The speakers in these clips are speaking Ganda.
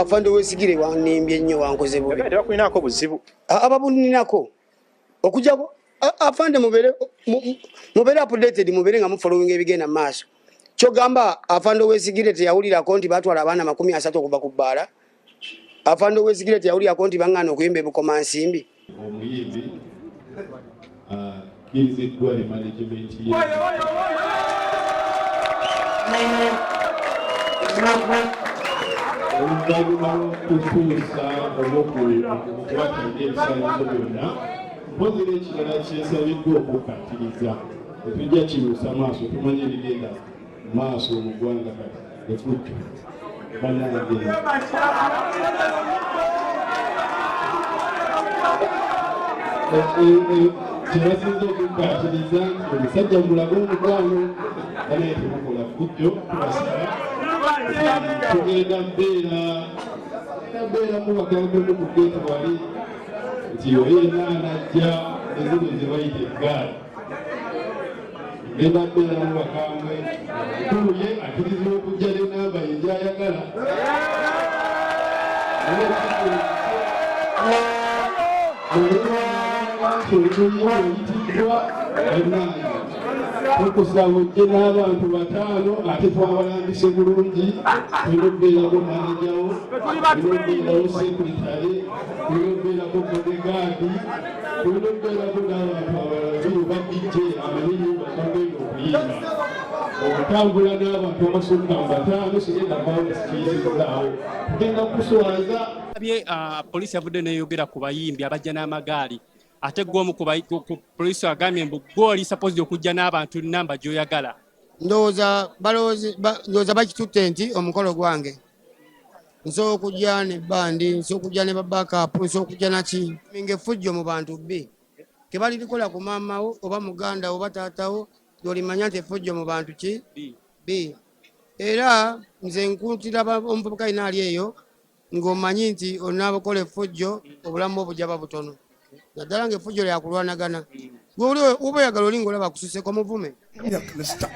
Afande Wesigire wanimbye nnyo, wankoze bubi. Tebakulinako buzibu? Ababuninako okujjako afande mubere mubere updated, mubere nga mufollowing ebigenda mu maaso. Kyogamba afande Wesigire teyawulirako nti batwala abaana 30 okuva ku bbaala? Afande Wesigire teyawulirako nti baŋŋaana okuyimba ebukomansimbi? Omuyimbi akkiriziddwa ne management ye oluvannyuma lw'okutuusa oba okubatalina ebisaanyizo byonna. Mpozi n'ekirala kyensabiddwa okukkaatiriza, tetujja kibuusa maaso, tumanye ebigenda maaso mu ggwanga kati efujjo bannange. Kyebasinza okukkaatiriza nti omusajja mulage omukwano, banaye temukola fujjo, tubasaba. Tugenda mbeeramu bakambwemu ku geeti wali nti oyo yenna anajja ezino ze bayita eggaali, ngenda mbeeramu bakambwe. Mukulu ye akkirizibwa okujja n'enamba ye gy'ayagala. Nti oluyimba oyitiddwa, bannange, tukusaba ojje n'abantu bataano, ate twabalambise bulungi. Tulina okubeerako manager wo, tulina okubeerawo secretary, tulina okubeerako bodyguard, tulina okubeerako n'abantu abalala biri oba DJ amanyi enyimba zogenda okuyimba. Okutambula n'abantu abasukka mu bataano sigenda kubawo kiyisizaawo, tugenda kukuswaza. Bye poliisi yavudde neyogera ku bayimbi abajja n'amagaali, ate gwe omu ku poliisi agambye mbu gwe oli supposed okujja n'abantu namba gy'oyagala. Ndowooza ndowooza bakitutte nti omukolo gwange nsobola okujja ne bandi, nsobola okujja ne babackup, nsobola okujja naki nga effujjo mu bantu bbi tebalirikola ku maamawo oba muganda oba taatawo, lwolimanya nti effujjo mu bantu ki bbi. Era nze nkuntira omuvubuka alina ali eyo ng'omanyi nti onaabakola effujjo, obulamu bwo bujja ba butono, naddala ng'effujjo lyakulwanagana. Gwe oli oba oyagala oli ng'olaba akususeko, muvume. Mr.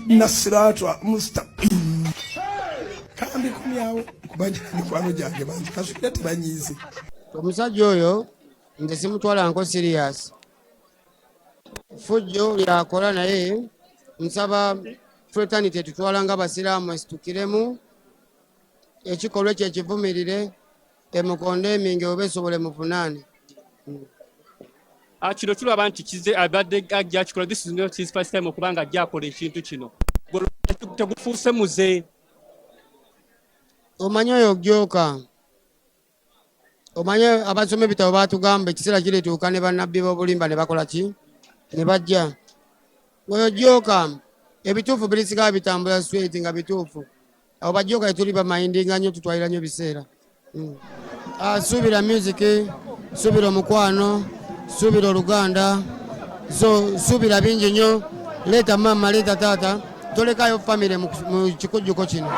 Nasiratwa Mustaqim kambikomyawo kubanja mikwano gyange bangi, kasukira tebanyiize. Omusajja oyo nze simutwalanko serious, fujjo lyakola, naye nsaba fraternity tutwala nga basiraamu esitukiremu ekikolwa ekyo, ekivumirire, emukondeminge oba esobole muvunaane. Kino tulaba nti kize abadde ajja akikola. This is not his first time okuba nga ajja akola ekintu kino. Gwe tegufuuse muze? Omanyi oyo gyoka, omanyi abasoma ebitabo batugamba ekiseera kirituuka ne bannabbi b'obulimba ne bakola ki ne bajja. Oyo gyoka, ebituufu birisigala bitambula straight nga bituufu. Abo bajjoka tetuli bamayindinga nnyo, tutwalira nnyo biseera. Suubira music, suubira omukwano, suubira oluganda, so suubira bingi nnyo. Leeta maama, leeta taata, tolekayo famire mu kikujjuko kino.